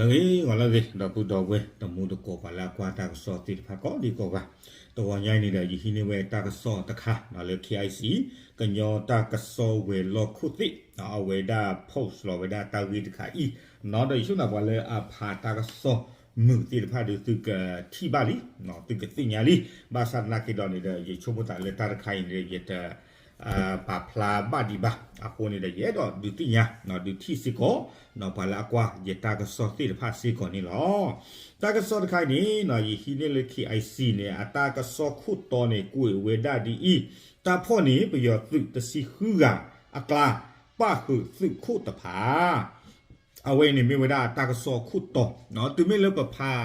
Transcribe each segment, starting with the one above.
ဂီၤလၢအဂ့ၤ ဂီၤလၢအဂ့ၤ ဒီပုၢ်ဒီဝဲၢ် တမူတကိး ပှၤလၢအကွၢ်တၢ်ကစီၣ်သ့ၣ်တဖၣ်ကိးဒံကိးဂၤ, တဂီၤညါအံၤန့ၣ်ဒီး ယဟံးန့ၢ်ဝဲတၢ်ကစီၣ်တခါလၢ KIC ကညီတၢ်ကစီၣ်ဝဲၤလီၢ်ခိၣ်သ့ၣ် အဝဲဒၣ် post လီၤဝဲဒၣ်တၢ်ဂ့ၢ်တခါအံၤ, ဒီးယဆိကမိၣ်ပှၤလၢအဖးတၢ်ကစီၣ်မုာ်သ့ၣ်တဖၣ်ဒီး သုကထံၣ်ဘၣ်လံ, သုကသ့ၣ်ညါလံ, ဘၣ်ဆၣ်သနာ်က့ဒီးန့ၣ်ဒီး ယဆိကမိၣ်သးလၢတၢ်တခါအံၤန့ၣ်ဒီး ယတ ပာ်ဖျါဘၣ်ဒံးဘၣ်, အဃိန့ၣ်ဒီး ယအဲၣ်ဒိးဒုးသ့ၣ်ညါ ဒုးထံၣ်စ့ၢ်ကီး ပှၤလၢအကွၢ်ယတၢ်ကစီၣ်သ့ၣ်တဖၣ်စ့ၢ်ကီးန့ၣ်လီၤ. တၢ်ကစီၣ်တခါအံၤန့ၣ် ယဟံးန့ၢ်လၢ KIC န့ၣ် အတၢ်ကစီၣ်ခိၣ်တီန့ၣ် ကွဲးဝဲဒၣ်ဒ်အံၤ, တၢ်ဖီၣ်န့ၢ်ပယီၤသုးတဆံဃုဂၤအကျါ ပၣ်ဃုာ်သုးခိၣ်တဖၣ် အဝဲအံၤန့ၣ်မ့ၢ်ဝဲဒၣ်တၢ်ကစီၣ်ခိၣ်တီ, တုၤမ့ၢ်လၢပဖး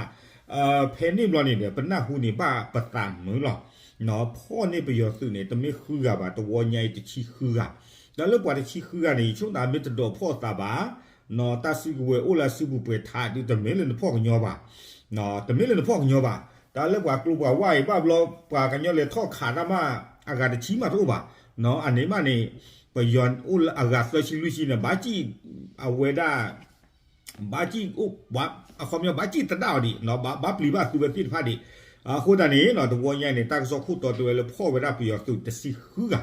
ဖဲန့ၣ်ဘျီန့ၣ်ဒီး ပနၢ်ဟူန့ၣ်ဘၣ်ပသးမုာ်လီၤ. ဖီၣ်န့ၢ်ပယီၤသုးန့ၣ် တမ့ၢ်ဃုဂၤဘၣ်, တဝီညါအံၤတဆံဃုဂၤ, တၢ်လၢပှၤတဆံဃုဂၤန့ၣ် ယဆိကမိၣ်မ့ၢ်တဒိးဖီၣ်အသးဘၣ်, တၢ်စုကဝဲၤအိၣ်လၢအစုပူၤပှဲၤထးဒုး တမ့ၢ်လၢနဖီၣ်ကညီဘၣ်, တမ့ၢ်လၢနဖီၣ်ကညီဘၣ်, တၢ်လၢပှၤကျိၤပှၤဝါအံၤဘၣ်ဘျီ ပှၤကညီလဲၤထီၣ်ခးတၢ်မး အဂၤတဆံမးတအိၣ်ဘၣ်, အန့ၣ်မးန့ၣ် ပယီၤအိၣ်လၢအဂၤသၢဆံလွံၢ်ဆံန့ၣ် ဘၣ်စံၣ်အဝဲဒၣ် ဘၣ်စံၣ်အိၣ် အခီပညီဘၣ်စံၣ်သဒၣ်အီၤဒံး, ဘၣ်ပျံၤဘၣ်သူဝဲသ့ၣ်တဖၣ်ဒံး, အဃိသတးန့ၣ် တဝီညါအံၤန့ၣ် တၢ်ကစီၣ်ခိၣ်တီတဲဝဲလၢဖီၣ်ဝဲဒၣ်ပယီၤသုးတဆံဃုဂၤ,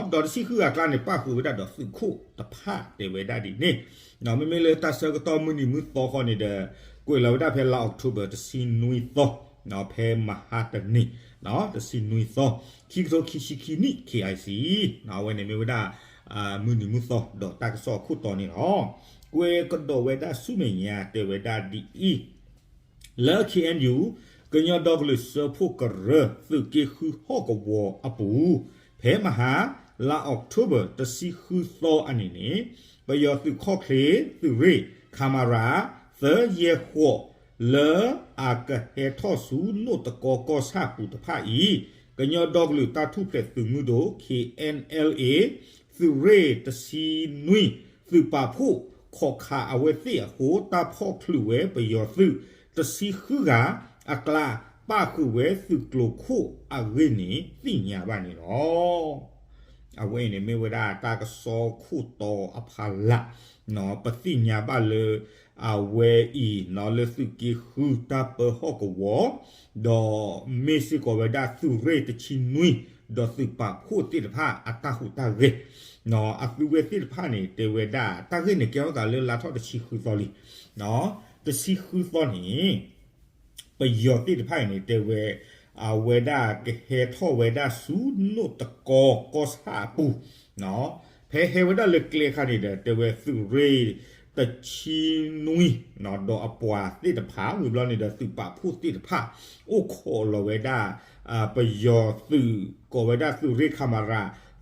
ဒီးတဆံဃုဂၤအကျါန့ၣ် ပၣ်ဃုာ်ဝဲဒၣ်ဒီးသုးခိၣ်တဖၣ်တဲဝဲဒၣ်ဒ်န့ၣ်, မ့မ့ၢ်လၢတၢ်ဆၢကတီၢ်မုၢ်နံၤမုၢ်သီဃီန့ၣ်ဒီး ကွဲးလီၤဝဲဒၣ်ဖဲလါ October တဆံနွံသီ, ဖဲမဟါတနံၤ တဆံနွံသီ, ခံကထိခံဆံခံနံၣ် KIC အဝဲန့ၣ်မ့ၢ်ဝဲဒၣ် မုၢ်နံၤမုၢ်သီ ဒီးတၢ်ကစီၣ်အခိၣ်တီန့ၣ်လီၤ. ကွဲးကဒီးဝဲဒၣ်ဆူမဲာ်ညါတဲဝဲဒၣ်ဒ်အံၤ, လၢ KNU ကညီဒီကလုာ်စၢဖှိၣ်ကရၢ သုးက့ဃုဟီၣ်ကဝီၤအပူၤ, ဖဲမဟါ လါ October တဆံဃုသီအနံၤန့ၣ် ပယီၤသုးခီၣ်ချ့ သုးရ့ၣ် ခမရ သၢယဲၢ်ဃိး လၢအကဟဲထီၣ်ဆူနိၣ်တကီကီၢ်ဆၣ်ပူၤတဖၣ်အံၤ, ကညီဒီကလုာ်တၢ်ထူၣ်ဖျဲးသုးမုၢ်ဒိၣ် KNLA သုးရ့ၣ်တဆံနွံ သုးပာ်ဖှိၣ်ခီၣ်ခးအဝဲသ့ၣ်အဃိ တၢ်ဖီၣ်ချုးဝဲပယီၤသုးတဆံဃုဂၤအကျါ ပၣ်ဃုာ်ဝဲသုးကျိၤခိၣ်အဂ့ၢ်န့ၣ် သ့ၣ်ညါဘၣ်န့ၣ်လီၤ. အဝဲအံၤန့ၣ်မ့ၢ်ဝဲဒၣ်တၢ်ကစီၣ်ခိၣ်တီအဖီလာ်, ပသ့ၣ်ညါဘၣ်လၢ အဝဲအံၤ လၢသုးက့ဃုတၢ်ပၢဟီၣ်ကဝီၤ, ဒီးမ့ၢ်စ့ၢ်ကီးဝဲဒၣ်သုးရ့ၣ်တဆံနွံ ဒီးသုးပာ်ဖှိၣ်သ့ၣ်တဖၣ်အတၢ်ဟူးတၢ်ဂဲၤ, အသုဝဲသ့ၣ်တဖၣ်န့ၣ် တဲဝဲဒၣ် တၢ်ဂ့ၢ်န့ၣ်ကဲထီၣ်သးလၢလါထီၣ်တဆံဃုသီလံ, တဆံဃုသီန့ၣ် ပယီၤသ့ၣ်တဖၣ်အံၤန့ၣ် တဲဝဲ အဝဲဒၣ်ကဟဲထီၣ်ဝဲဒၣ်ဆူနိၣ်တကီကီၢ်ဆၣ်အပူၤ, ဖဲဟဲဝဲဒၣ်လၢကျဲအခါန့ၣ်ဒီး တဲဝဲသုးရ့ၣ်တဆံနွံ ဒီးအပှၤသ့ၣ်တဖၣ် ဝံၤဘျီန့ၣ်ဒီးသုးပာ်ဖှိၣ်သ့ၣ်တဖၣ် အိၣ်ခိးလီၤဝဲဒၣ် ပယီၤသုး ကိးဝဲဒၣ်သုးရ့ၣ် ခမရ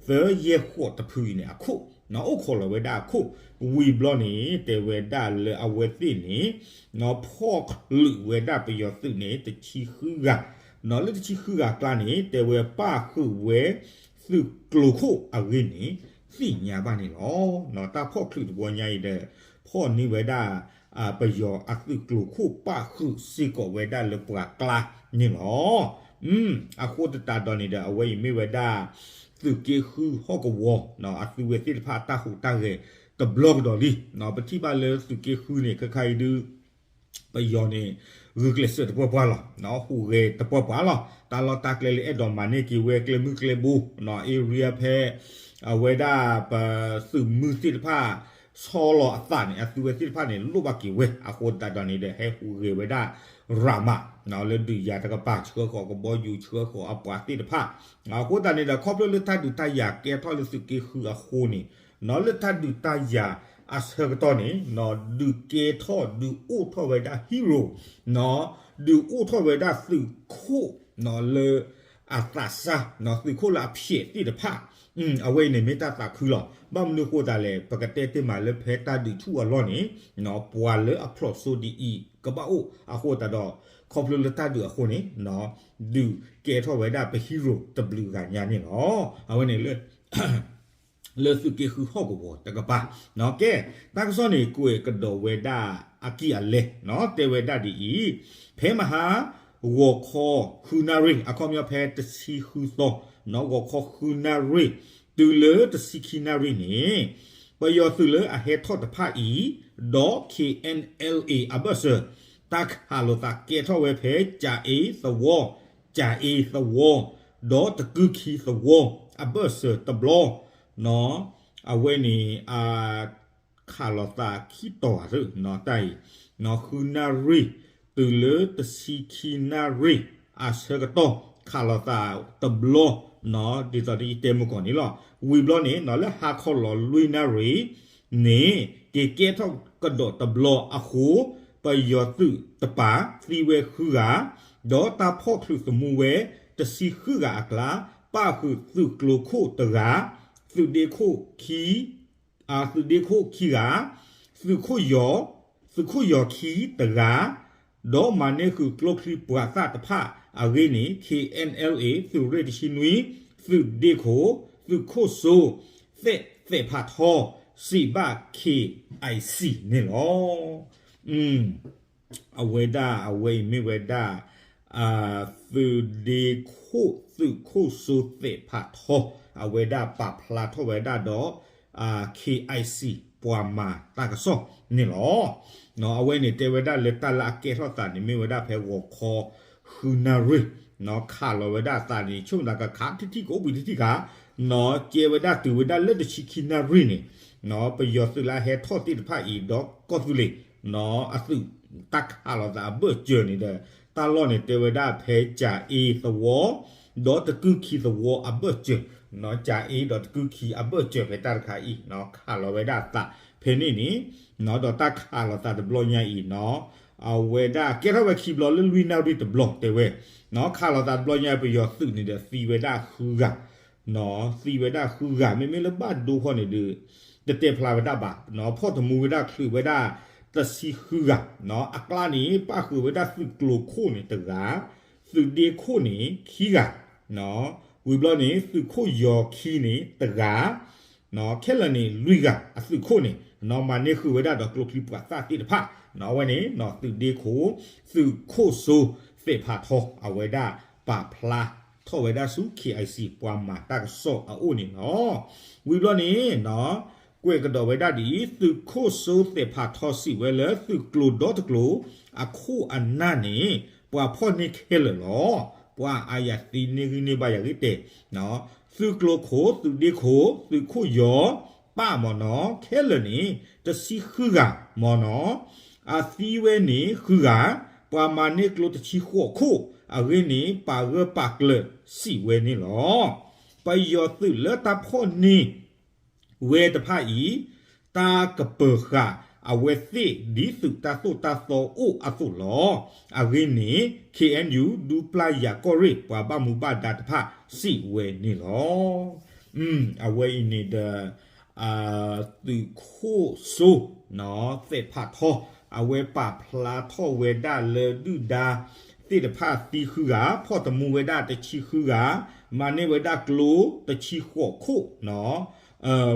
သၢယဲၢ်ဃိးတဖုအံၤန့ၣ်အခိၣ်, အိၣ်ခိးလီၤဝဲဒၣ်အခိၣ်, ဝံၤဘျီန့ၣ် တဲဝဲဒၣ်လၢအဝဲသ့ၣ်န့ၣ် ဖီၣ်ချုးဝဲဒၣ်ပယီၤသုးန့ၣ် တဆံဃုဂၤ, လၢတဆံဃုဂၤအကျါန့ၣ် တဲဝဲပၣ်ဃုာ်ဝဲ သုးကျိၤခိၣ်အဂ့ၢ်န့ၣ် သ့ၣ်ညါဘၣ်န့ၣ်လီၤ. တၢ်ဖီၣ်ချုးတဝီညါအံၤဒီး ဖီၣ်န့ၢ်ဝဲဒၣ် ပယီၤအသုးကျိၤခိၣ်ပၣ်ဃုာ်စ့ၢ်ကီးဝဲဒၣ်လၢပှၤကျါန့ၣ်လီၤ. အဃိသတးဒီးန့ၣ်ဒီး အဝဲအံၤမ့ၢ်ဝဲဒၣ် သုးက့ဃုဟီၣ်ကဝီၤ အသုဝဲသ့ၣ်တဖၣ်အတၢ်ဟူးတၢ်ဂဲၤတဘျီကဒီးလံ. ပထံၣ်ဘၣ်လၢသုးက့ဃုန့ၣ် ခဲခါအံၤဒုး ပယီၤန့ၣ် ဂုာ်ကျဲးစၢးတပှၢ်ပှၢ်လီၤ. ဟူးဂဲၤတပှၢ်ပှၢ်လီၤ. တၢ်လီၢ်တၢ်ကျဲလၢအဲၣ်ဒိးမၤန့ၢ်က့ၤဝဲ ကျဲမုၢ်ကျဲဘိ area ဖဲ အဝဲဒၣ်ပသုးမုၢ်သ့ၣ်တဖၣ် ဆီလီၤအသးန့ၣ် အသုဝဲသ့ၣ်တဖၣ်န့ၣ် လိၣ်ဘၣ်က့ၤဝဲ အဃိသတးဒီးန့ၣ်ဒီး ဟဲဟူးဂဲၤဝဲဒၣ် ရမး လၢဒုးယၤတကပၤ ဆှၢဃီၤကဘီယူၤ ဆှၢဃီၤအပှၤသ့ၣ်တဖၣ် အဃိသတးန့ၣ်ဒီး ခီဖျိလၢတၢ်ဒုးတၢ်ယၤကဲထီၣ်လၢသုးက့ဃုအဃိန့ၣ် လၢတၢ်ဒုးတၢ်ယၤအဆၢကတီၢ်န့ၣ် ဒုးကဲထီၣ် ဒုးအိၣ်ထီၣ်ဝဲဒၣ် hero ဒုးအိၣ်ထီၣ်ဝဲဒၣ်သုးခိၣ် လၢအသးစၢ် သုးခိၣ်လၢအဖျဲးသ့ၣ်တဖၣ် အဝဲအံၤန့ၣ်မ့ၢ်တၢ်သးခုလီၤ. ဘၣ်မနုၤအဃိသတးလဲၣ် ပကတဲတ့ၢ်မးလၢဖဲတၢ်ဒုးဆူၣ်အလီၢ်န့ၣ် ပှၤလၢအဖျိးစိဒ်အံၤ ကဘၣ်အိၣ်အဃိသတးဒီး ခီဖျိလၢတၢ်ဒုးအဃိန့ၣ် ဒုးကဲထီၣ်ဝဲဒၣ်ပ hero တဘျုးဂၤညါန့ၣ်လီၤ. အဝဲန့ၣ်လၢ လၢသုးက့ဃုဟီၣ်ကဝီၤတကပၤ ကဲ တၢ်ကစီၣ်န့ၣ် ကွဲးကဒီးဝဲဒၣ်အကံၢ်အလဲ တဲဝဲဒၣ်ဒ်အံၤ, ဖဲမဟါ ဂီၤခီဃုနၣ်ရံၣ် အခီပညီဖဲတဆံဃုသီ ဂီၤခီဃုနၣ်ရံၣ် တုၤလၢတဆံခံနၣ်ရံၣ်န့ၣ် ပယီၤသုးလၢအဟဲထီၣ်တဖၣ်အံၤ ဒီး K N L A အဘၢၣ်စၢၤ တၢ်ခးလိာ်သးကဲထီၣ်ဝဲဖဲ ကၠၤအ့သဝီ, ကၠၤအ့သဝီ, ဒီးတကုၢ်ခံသဝီ အဘၢၣ်စၢၤတဘျီ, အဝဲန့ၣ် ခးလိာ်သးခံတီၤဧါ တၢ်အံၤ, ဃုနၣ်ရံၣ် တုၤလၢတဆံခံနၣ်ရံၣ် အဆၢကတီၢ် ခးလိာ်သးတဘျီ, ဒ်သိးဒီးယတဲမုၢ်ကီၢ်န့ၣ်လီၤ. ဝံၤဘျီန့ၣ် လၢဟါခီလီၤလွံၢ်နၣ်ရံၣ်န့ၣ် က့ၤကဲထီၣ်ကဒီးတဘျီအဃိ ပယီၤသုးတပၤသံဝဲဃုဂၤ, ဒီးတၢ်ဖီၣ်ချုးသမူဝဲ တဆံဃုဂၤအကျါ ပၣ်ဃုာ်သုးကျိၤခိၣ်တဂၤ, သုးဒ့ခိၣ်ခံ သုးဒ့ခိၣ်ခံဂၤ, သုးခိၣ်ယီၤ, သုးခိၣ်ယီၤခံတဂၤ, ဒီးမၤန့ၢ်ဃုာ်ကျိချံပှၤသၣ်တဖၣ်အဂ့ၢ်န့ၣ် K N L A သုးရ့ၣ်တဆံနွံ သုးဒ့ခိၣ် သုးခိၣ်စိ သဲးဖးထီ စံးဘၣ် K I C န့ၣ်လီၤ. အဝဲဒၣ်အဝဲအံၤမ့ၢ်ဝဲဒၣ် သုးဒ့ခိၣ် သုးခိၣ်စိသဲးဖးထီ အဝဲဒၣ်ပာ်ဖျါထီၣ်ဝဲဒၣ်ဒီး K I C ပှၤမၤတၢ်ကစီၣ်န့ၣ်လီၤ. အဝဲန့ၣ်တဲဝဲဒၣ်လၢတၢ်လၢအကဲထီၣ်သးန့ၣ် မ့ၢ်ဝဲဒၣ်ဖဲဂီၤခီဃုနၣ်ရံၣ် ခးလီၤဝဲဒၣ်အသးန့ၣ် ဆိကမိၣ်သးကခးထံထံကအိၣ်ဘှံးထံထံခါ ကဲဝဲဒၣ်တုၤဝဲဒၣ်လၢတဆံခံနၣ်ရံၣ်န့ၣ် ပယီၤသုးလၢအဟဲထီၣ်သ့ၣ်တဖၣ်အံၤ ဒီးကီၢ်သူလ့ၤ အသုးတၢ်ခးလိာ်သးအဘၢၣ်စၢၤန့ၣ်ဒီး တၢ်လီၢ်န့ၣ်တဲဝဲဒၣ်ဖဲကၠၤအ့သဝီ ဒီးတကုၢ်ခံသဝီအဘၢၣ်စၢၤ, ကၠၤအ့ဒီးတကုၢ်ခံအဘၢၣ်စၢၤဖဲတၢ်တခါအံၤ ခးလီၤဝဲဒၣ်အသးဖဲန့ၣ်န့ၣ် ဒီးတၢ်ခးလိာ်သးတဘျီညါအံၤ အဝဲဒၣ်ကဲထီၣ်ဝဲခံဘျီလၢလွံၢ်နၣ်ရံၣ်တဘျီတဲဝဲ, ခးလိာ်သးတဘျီညါ ပယီၤသုးန့ၣ်ဒီးသံဝဲဒၣ်ဃုဂၤ သံဝဲဒၣ်ဃုဂၤ မ့မ့ၢ်လၢဘၣ်ဒိခီန့ၣ်ဒီး တတဲဖျါဝဲဒၣ်ဘၣ်, ဖီၣ်တမူဝဲဒၣ်ချုးဝဲဒၣ်တဆံဃုဂၤ, အကျါန့ၣ် ပၣ်ဃုာ်ဝဲဒၣ်သုးကျိၤခိၣ်န့ၣ်တဂၤ, သုးဒ့ခိၣ်န့ၣ်ခံဂၤ, ဝံၤဘျီန့ၣ် သုးခိၣ်ယီၤခံန့ၣ်တဂၤ ခဲလၢာ်န့ၣ်လွံၢ်ဂၤ အသုးခိၣ်န့ၣ် မၤန့ၢ်ဃုာ်ဝဲဒၣ်ဒီးကျိချံပှၤသၣ်သ့ၣ်တဖၣ်, အဝဲန့ၣ် သုးဒ့ခိၣ် သုးခိၣ်စိ သဲးဖးထီ အဝဲဒၣ်ပာ်ဖျါထီၣ်ဝဲဒၣ်ဆူ K I C ပှၤမၤတၢ်ကစီၣ်အအိၣ်န့ၣ်လီၤ. ဝံၤဘျီန့ၣ် ကွဲးကဒီးဝဲဒၣ်ဒ်အံၤ, သုးခိၣ်စိသဲးဖးထီစံးဝဲလၢသုးကျိၤဒီတကျိၤ အခိၣ်အနၢ်န့ၣ် ပှၤဖီၣ်န့ၢ်ခဲလၢာ်လီၤ. ပှၤအါယၤသံန့ၢ်ဂံၢ်န့ၢ်ဘါယၤဂ့ၤတဲာ်, သုးကျိၤခိၣ် သုးဒ့ခိၣ် သုးခိၣ်ယီၤ ပၣ်မၢ်နီၤ ခဲလၢာ်န့ၣ် တဆံဃုဂၤမၢ်နီၤ, အသံဝဲန့ၣ်ဃုဂၤ, ပှၤမၤန့ၢ်ကျိတဆံဃိးခိၣ် အဂ့ၢ်န့ၣ် ပာ်ဂၢၢ်ပာ်ကျၢၤစံးဝဲန့ၣ်လီၤ. ပယီၤသုးလၢတၢ်ဖီၣ်န့ၢ် ဝဲတဖၣ်အံၤ တၢ်ကပၢၤဃာ်အဝဲသ့ၣ်ဒ်သုးတၢ်သိၣ်တၢ်သီအိၣ်အသိးလီၤ. အဂ့ၢ်န့ၣ် K N U ဒူပျၢ်ယၤကီၢ်ရ့ၣ်ပှၤဘၣ်မူဘၣ်ဒါတဖၣ်စံးဝဲန့ၣ်လီၤ. အဝဲအံၤန့ၣ်ဒီး သုးခိၣ်စိ သဲးဖးထီ အဝဲပာ်ဖျါထီၣ်ဝဲဒၣ်လၢဒုၣ်ဒါသ့ၣ်တဖၣ်သံဃုဂၤ ဖီၣ်တမူဝဲဒၣ်တဆံဃုဂၤ မၤန့ၢ်ဝဲဒၣ်ကျိတဆံဃိးခိၣ်နီၤ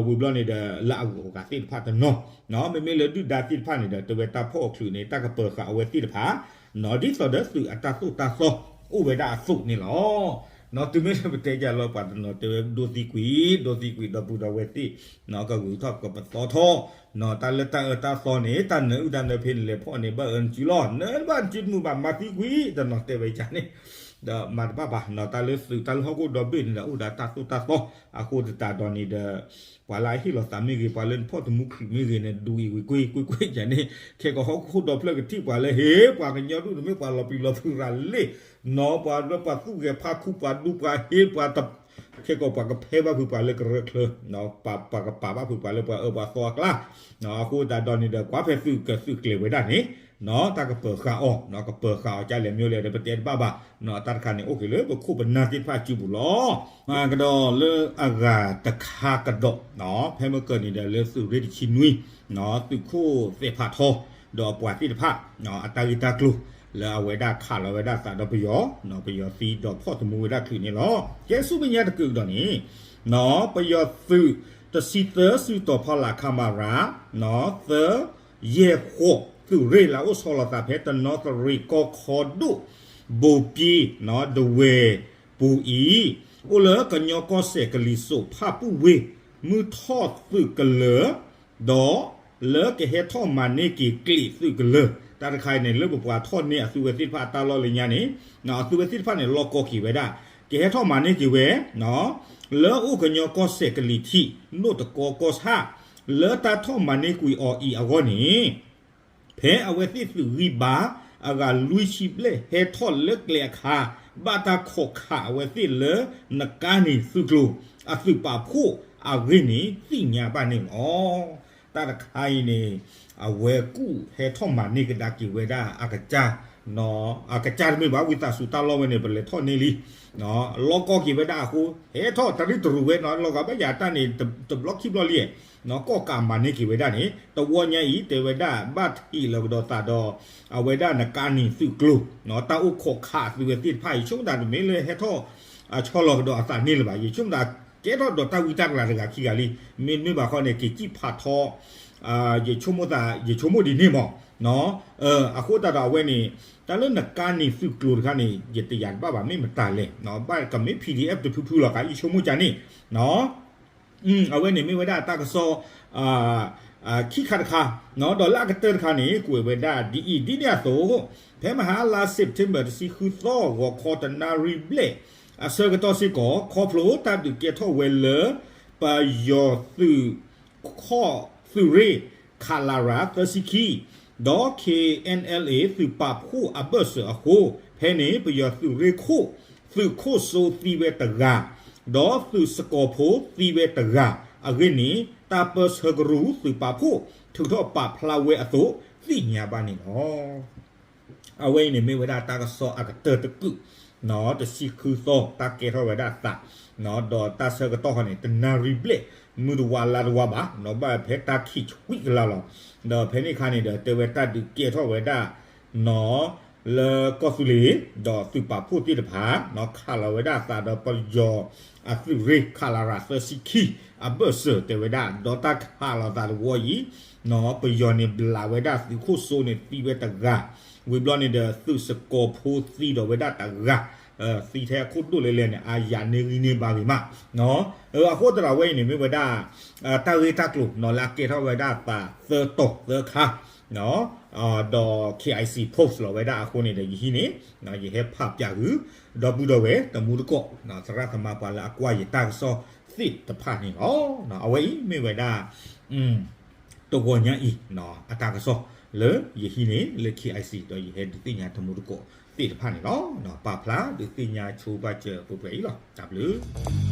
ဝံၤဘျီန့ၣ်ဒီး လၢအဂုၤအဂၤသ့ၣ်တဖၣ်တနီၤ မ့မ့ၢ်လၢဒုၣ်ဒါသ့ၣ်တဖၣ်န့ၣ်ဒီး တဲဝဲတၢ်ဖီၣ်အီၤချုးန့ၣ် တၢ်ကပၢၤဃာ်အဝဲသ့ၣ်တဖၣ် ဒ်သိးဒီးသုးအတၢ်သိၣ်တၢ်သီအိၣ်ဝဲဒၣ်အသိးန့ၣ်လီၤ. တုၤမ့ၢ်လၢပတဲယၤလီၤပှၤတနီၤတဲဝဲဒိသံကွံာ် ဒိသံကွံာ်ဒီပုၢ်ဒီဝဲၢ်သ့ၣ် ကဂုၤထီၣ်ကပသီထီၣ် တၢ်လၢတၢ်အၢတၢ်သီန့ၣ် တၢ်နၢအုၣ်တၢ်နၢဖဲန့ၣ်လဲၤဖီၣ်န့ၣ် ဘၣ်အၢနစုလီၤ နၢတဘၣ်နစုတမုာ်ဘၣ် မၤသံကွံာ် တနီၤတဲဝဲယၤန့ၣ် ဒီးမၤတဘၣ်ဘၣ် တၢ်လၢသုးတၢ်လၢဟီၣ်ခိၣ်ဒီဘ့ၣ်န့ၣ်ဒီး အိၣ်ဒီးတၢ်သိၣ်တၢ်သီ အဃိသတးဒီးန့ၣ်ဒီး ပှၤလၢအဟ့ၣ်လီၤသးမ့ၢ်ဂ့ၤ ပှၤလၢနဖီၣ်တမူချုးမ့ၢ်ဂ့ၤန့ၣ် ဒူအံၤဝံၤကွ့ၢ်ကွ့ၢ်ကွ့ၢ်ယၤန့ၣ် ခဲကီးဟီၣ်ခိၣ်ဒီဖျၢၣ်ကထံၣ်ပှၤလၢဟ့ၣ် ပှၤကညီဒူၣ်န့ၣ်မ့ၢ်ပှၤလီၤပျံၤလီၤဖုးရၤလ့ၣ် နီၤ ပှၤလၢပှၤသူၣ်ဂဲၤဖးခူ ပှၤဒူပှၤဟ့ၣ် ပှၤတ ခဲကီးပှၤကဖဲဘၣ်ဖုးပှၤလၢကရၢချၢ ပှၤကပာ်ဘၣ်ဖုးပှၤလၢပှၤအၢပှၤသီအကျါ အဃိသတးဒီးန့ၣ်ဒီး ကွၢ်ဖဲသုးကသုးကျဲၤဝဲဒၣ်န့ၣ် တၢ်ကပၢၤဃာ်အီၤ ကပၢၤဃာ်အီၤကလဲၣ်မ့ၢ်လဲၣ်ဒီး ပတဲတဘၣ်ဘၣ် တၢ်တခါန့ၣ် အိၣ်က့ၤလၢပခိၣ်ပနၢ်သ့ၣ်တဖၣ်စုပူၤလီၤ. ကဒီးလၢအဂၤတခါကဒီး ဖဲမ့ၢ်ကၢၢ်န့ၣ်ဒီးလၢသုးရ့ၣ်တဆံနွံ သုးခိၣ်သဲးဖးထီ ဒီးအပှၤသ့ၣ်တဖၣ် အတၢ်ဂ့ၢ်တၢ်ကျိၤ လၢအဝဲဒၣ်ခးလီၤဝဲဒၣ်သးဒီးပယီၤ ပယီၤသံဒီးဖီၣ်တမူဝဲဒၣ်ချုးန့ၣ်လီၤ. ကဲဆူမဲာ်ညါတကုာ်ကဒီးန့ၣ် ပယီၤသုးတဆံသၢစုတီၤဖီလာ်ခမရ သၢ ယဲၢ်ဃိး သုးရ့ၣ်လၢအအိၣ်ဆီလီၤသးဖဲတနီသရံၣ်ကီၢ်ခီဒိၣ် ဘိၤပံ ဒဝဲၢ်ပူၤအံၤ အိၣ်လၢကညီကီၢ်စဲၣ်ကလံၤစိးဖၣ်ပူၣ်ဝ့ၢ် မုၢ်ထီၣ်သုးကလၢၤ ဒီးလၢကဟဲထီၣ်မၤန့ၢ်က့ၤကျဲးသုးကလၢၤ တၢ်တခါအံၤန့ၣ် လၢပပှၤထီၣ်န့ၢ်အသုဝဲသ့ၣ်တဖၣ်အတၢ်လီၢ်လၢညါန့ၣ် အသုဝဲသ့ၣ်တဖၣ်န့ၣ် လီၢ်ကီက့ၤဝဲဒၣ် ကဟဲထီၣ်မၤန့ၢ်က့ၤဝဲ လၢအိၣ်ကညီကီၢ်စဲၣ်ကလံၤထံး နိၣ်တကီကီၢ်ဆၣ် လၢတၢ်ထီၣ်မၤန့ၢ်ကွံာ်အီၤအံၤအဂီၢ်န့ၣ် ဖဲအဝဲသ့ၣ်သုးဂံၢ်ဘါ အဂၤလွံၢ်ဆံဘျဲၣ်ဟဲထီၣ်လၢကျဲအခါ ဘၣ်တၢ်ခိးခးအဝဲသ့ၣ်လၢနကါနံၤသုးကျိၤ အသုးပာ်ဖှိၣ်အဂ့ၢ်န့ၣ် သ့ၣ်ညါဘၣ်န့ၣ်လီၤ. တၢ်တခါအံၤန့ၣ် အဝဲကူၣ်ဟဲထီၣ်မၤန့ၢ်ကဒါက့ၤဝဲဒၣ်အကစၢ် အကစၢ်တမ့ၢ်ဘၣ် ဝံသးစူၤတၢ်လီၢ်ဝဲန့ၣ် ပလဲၤထီၣ်န့ၢ်လံ လီၢ်ကီက့ၤဝဲဒၣ်အဃိ ဟဲထီၣ်တရံးတရူးဝဲနီၤ လီၤဂာ်ဘၣ်ယၤတၢ်န့ၣ် တဘျီခံဘျီလံ ကီၣ်ကးမၤန့ၢ်က့ၤဝဲဒၣ်န့ၣ် တဝီညါအံၤ တဲဝဲဒၣ် ဘၣ်ထံးလီၤကဒီးသးဒီး အဝဲဒၣ်နကါနံၤသုးကျိၤ တၢ်အိၣ်ခိးခးသုဝဲသ့ၣ်တဖၣ် ယဆိကမိၣ်သးတမ့ၢ်လၢဟဲထီၣ် ဆီလီၤကဒီးအသးန့ၣ်လၢၤဘၣ် ယဆိကမိၣ်သးကဲထီၣ်ဒီးတၢ်ဝံတၢ်ကလၤတဂၤခံဂၤလံ မ့တမ့ၢ်ဘၣ်ဃီန့ၣ် က့ၤစံၣ်ဖးထီ ယဆိကမိၣ်သး ယဆိကမိၣ်ဒ်န့ၣ်မး အဃိသတးဒီးအဝဲန့ၣ် တၢ်လၢနကါနံၤသုးကျိၤတခါန့ၣ် ယတယာ်တဘၣ်ဘၣ် မ့ၢ်မတၤလဲၣ် ဘၣ်ကမ့ၢ် PDF တဖုဖုလီၤ ကယဆိကမိၣ်ကန့ၣ် အဝဲန့ၣ်မ့ၢ်ဝဲဒၣ်တၢ်ကစီၣ် ခံခါတခါ ဒီးလၢအကတၢၢ်တခါန့ၣ် ကွဲးဝဲဒၣ်ဒ်အံၤ ဒ်န့ၣ်အသိး ဖဲမဟါလါ September တဆံဃုသီ ဂီၤခီတနၣ်ရံၣ်ဘျဲၣ် အဆၢကတီၢ်စ့ၢ်ကီး ခီဖျိတၢ်ဒုးကဲထီၣ်ဝဲလၢ ပယီၤသုး ခီၣ်သုးရ့ၣ် ခလရ သၢဆံခံ ဒီး KNLA သုးပာ်ဖှိၣ်အဘၢၣ်စၢၤအဃိ ဖဲန့ၣ် ပယီၤသုးရ့ၣ်ခိၣ် သုးခိၣ်စိသံဝဲတဂၤ ဒီးသုးစကီၤဖိသံဝဲတဂၤ အဂ့ၢ်န့ၣ် တၢ်ပၢဆှၢကရူၢ်သုးပာ်ဖှိၣ် ထုးထီၣ်ပာ်ဖျါဝဲအသိး သ့ၣ်ညါဘၣ်န့ၣ်လီၤ. အဝဲအံၤန့ၣ်မ့ၢ်ဝဲဒၣ်တၢ်ကစီၣ်အကတၢၢ်တကုာ် တဆံဃုသီ တၢ်ကဲထီၣ်ဝဲဒၣ်သး ဒီးတၢ်ဆၢကတီၢ်ဃီန့ၣ် တနၣ်ရံၣ်ဘျဲၣ် မုၢ်တဝါလါတဝါဘၣ် ဘၣ်ဖဲတၢ်ခံးဆံကလါလီၤ. ဒီးဖဲန့ၣ်အခါန့ၣ်ဒီး တဲဝဲတၢ်ဒုးကဲထီၣ်ဝဲဒၣ် လၢကီၢ်သူလ့ၤ ဒီးသုးပာ်ဖှိၣ်သ့ၣ်တဖၣ် ခးလီၤဝဲဒၣ်သးဒီးပယီၤအသုးရ့ၣ် ခလရ သၢဆံခံ အဘၢၣ်စၢၤတဲဝဲဒၣ် ဒီးတၢ်ခးလီၤသးတဝီအံၤ ပယီၤန့ၣ်ဘျးဝဲဒၣ်သုးခိၣ်စိန့ၣ်သံဝဲတဂၤ ဝံၤဘျီန့ၣ်ဒီးသုးစကီၤဖိသံဒီးဝဲဒၣ်တဂၤ သံထဲအခိၣ်ဒိၣ်လဲၣ်လဲၣ်န့ၣ် အါယၤန့ၢ်ဂံၢ်န့ၢ်ဘါဂ့ၤမး အဃိသတးဒီးအဝဲအံၤန့ၣ်မ့ၢ်ဝဲဒၣ် တၢ်ဂ့ၢ်တၢ်ကျိၤလၢအကဲထီၣ်ဝဲဒၣ်သးသၢတီၤသၢခါ ဒီး KIC post လီၤဝဲဒၣ်အဃိန့ၣ်ဒီး ယဟံးန့ၣ် ယဟဲဖးပၠးဃုာ် ဒီပုၢ်ဒီဝဲၢ်တမူတကိး သရၣ်သမါပှၤလၢအကွၢ်ယတၢ်ကစီၣ်သ့ၣ်တဖၣ်န့ၣ်လီၤ. အဝဲအံၤမ့ၢ်ဝဲဒၣ် တဂီၤညါအံၤ အတၢ်ကစီၣ်လၢယဟံးန့ၣ်လၢ KIC ဒီးယဟဲဒုးသ့ၣ်ညါတမူတကိးသ့ၣ်တဖၣ်န့ၣ်လီၤ. ပာ်ဖျါဒုးသ့ၣ်ညါဆိဘၣ်စၢၤပှဲၤပှဲၤအံၤလီၤ. တၢ်ဘျုး